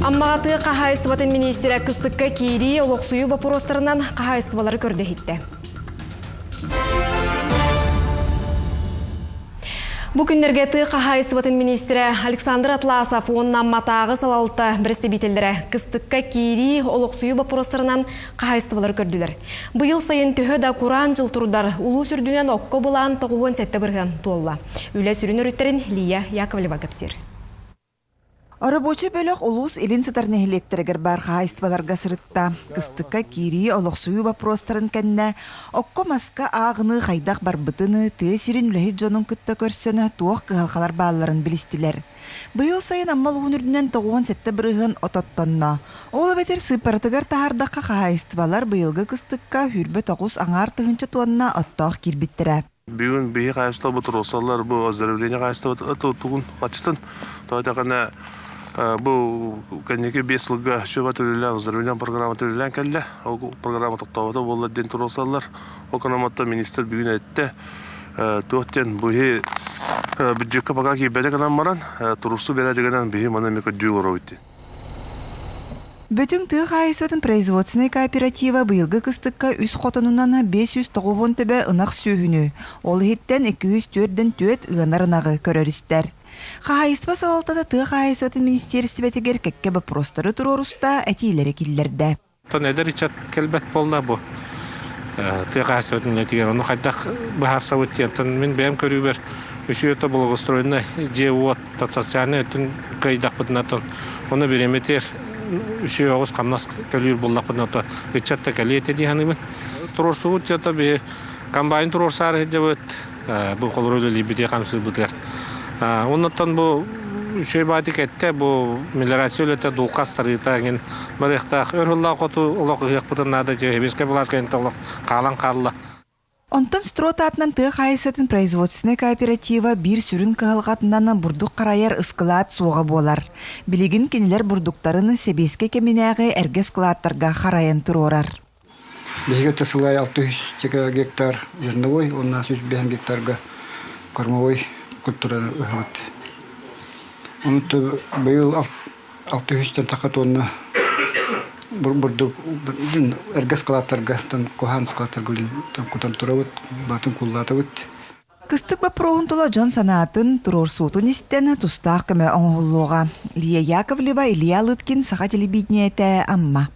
Аммаҕа тыа хаһаайыстыбатын миниистирэ кыстыкка киирии, олохсуйуу боппуруостарынан хаһаайыстыбалары көрдөһүттэ. Бу күннэргэ тыа хаһаайыстыбатын миниистирэ Александр Атласов уонна Амматааҕы салалта бэрэстэбиитэллэрэ кыстыкка киирии, олохсуйуу боппуруостарынан хаһаайыстыбалары көрдүлэр. Быйыл сайын төһө да кураан дьыл турдар, улуус үрдүнэн окко былаан 97% туолла. Үлэ сүрүн өрүттэрин Лия Яковлева кэпсиир. Оробуочай бөлөх улуус илин сытар нэһилиэктэригэр баар хаһаайыстыбаларга сырытта. Кыстыкка киирии, олохсуйуу боппуруостарын кэннэ окко-маска ааҕыныы хайдах барбытын, тыа сирин үлэһит дьонун кытта көрсөн туох кыһалҕалар баалларын билистилэр. Быйыл сайын Амма улууһун үрдүнэн 97% от оттонно. Ол эбэтэр сыыппаратыгар таһаардахха хаһаайыстыбалар быйылгы кыстыкка 29 аҥаар тыһыынча туонна оттоох киирбиттэрэ. Бүгүн биһи хаайыстыба туруорсаллар бу оздоровление хаайыстыбата тугун хаччытын тоҕо диэтэххинэ бу кэнники 5 сылга сүөбэ төлүлээн оздоровление программа төлүлээн кэллэ. Ол программа тохтообото буоллар диэн туруорсаллар. Ол гынан министр бүгүн эттэ туох диэн бу иһи бюджекка пока киирбэтэ гынан баран туруорсуу бэрээдэгинэн биһи маны эмиэ көрдүү олоробут диэн. Бөтүҥ тыа хаһаайыстыбатын производственнай кооператива быйылгы кыстыкка үс хотонунан 590 төбө ынах сүөһүнү, ол иһиттэн 204 ыанар ынаҕы көрөр-истэр. Хаһаайыстыба салалтата тыа хаһаайыстыбатын министиэристибэтигэр кэккэ боппуруостары туруоруста, этиилэри киллэрдэ. Оттон эдэр ыччат кэлбэт буолла бу тыа хаһаайыстыбатын үлэтигэр ону хайдах быһаарсабыт диэн. Оттон мин бэйэм көрүүбэр үчүгэй благоустроеннай дьиэ-уот социальнай өттүн кыайдахпытына ону бириэмэтигэр үчүгэй оҕус хамнас төлүүр буоллахпытына то ыччат да кэлиэ этэ дии саныыбын. Туруорсубут дьэ биһи комбайн туруорсаары сылдьабыт бу холору үлэлиирбитигэр хамсыырбытыгар. Оннуттан бу үчүгэй баатык эттэ бу мелиорация үлэтэ дулхас тарыыта эҥин барыахтаах өр сыллаах хоту олох ыһыахпытын наада дьэ сэбиэскэй былаас кэнниттэн олох хаалан хаалла. Онтон Строд аатынан тыа хаһаайыстыбатын производственнай кооператива биир сүрүн кыһалҕатынан бурдук харайар ыскылаат суоҕа буолар. Билигин кинилэр бурдуктарын сэбиэскэй кэминээҕи эргэ ыскылааттарга харайан туруорар. Биһиги өттө сыл аайы 600 гектар зерновой уонна 105 гектарга кормовой культураны ыһабыт. Онон быйыл 600-тэн тахха тонна бурдук эргэ ыскылааттарга куһаан ыскылааттарга кутан турабыт, батын куллаатыбыт. Кыстык боппуруоһун тула дьон санаатын, туруорсуутун истэн, тустаах көмө оҥоһуллуоҕа. Лия Яковлева, Илья Лыткин, Саха телевидениетэ, Амма.